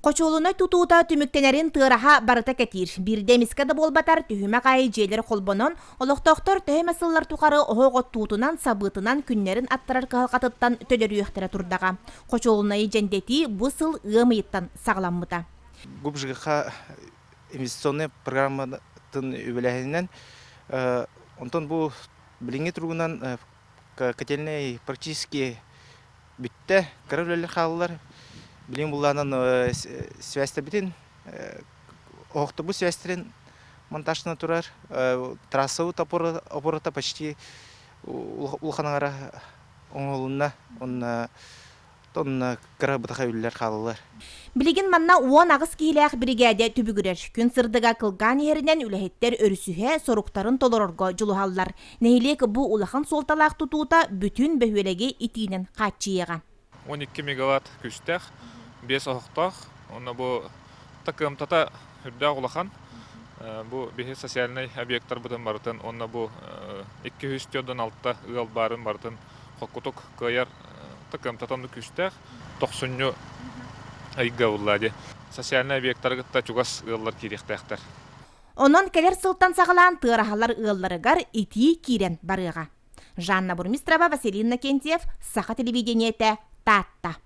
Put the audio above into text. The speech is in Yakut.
Хочуолунай тутуута түмүктэнэрин тыараһа барыта кэтиир. Биирдэ эмискэ да буолбатар, түһүмэх аайы дьиэлэр холбонон, олохтоохтор төһө эмэ сыллар тухары оһох оттуутунан, сабыытынан күннэрин аттарар кыһалҕатыттан төлөрүйүөхтэрэ турдаҕа. Хочуолунайы дьэндэтии бу сыл ыам ыйыттан саҕаламмыта. ГУПЖГХ инвестиционнай программатын үбүлээһининэн, онтон бу билиҥҥи туругунан котельнай практически бүттэ, кыра үлэлэр хааллылар. Билигин буллаанан связьтэрбитин, оһохторбут связьтэрин монтажтана турар. Трассабыт опората почти улахан аҥара оҥоһулунна. Онно тонна кыра бытаха үлэлэр хааллылар. Билигин манна 18 киһилээх биригээдэ түбүгүрэр. Күн сырдыга кылгаан иһэринэн үлэһиттэр өрүсүһэ соруктарын толорорго дьулуһаллар. Нэһилиэк бу улахан суолталаах тутуута бүтүн бөһүөлэги итиинэн хааччыйыаҕа. 12 мегаватт күүстээх, 5 оһохтоох. Онно бу кыамтата үрдээх улахан. Бу биһи социальнай объектарбытын барытын уонна бу 246 ыал баарын барытын хоккутук кыайар кыамтата оннук күүстээх. Тохсунньу ыйга булла дии. Социальнай объектары кытта чугас ыаллар киириэхтээхтэр. Онон кэлэр сылтан саҕалаан тыараһалар ыалларыгар итии киирэн барыаҕа. Жанна Бурмистрова, Василий Иннокентьев, Саха телевидениетэ, Таатта.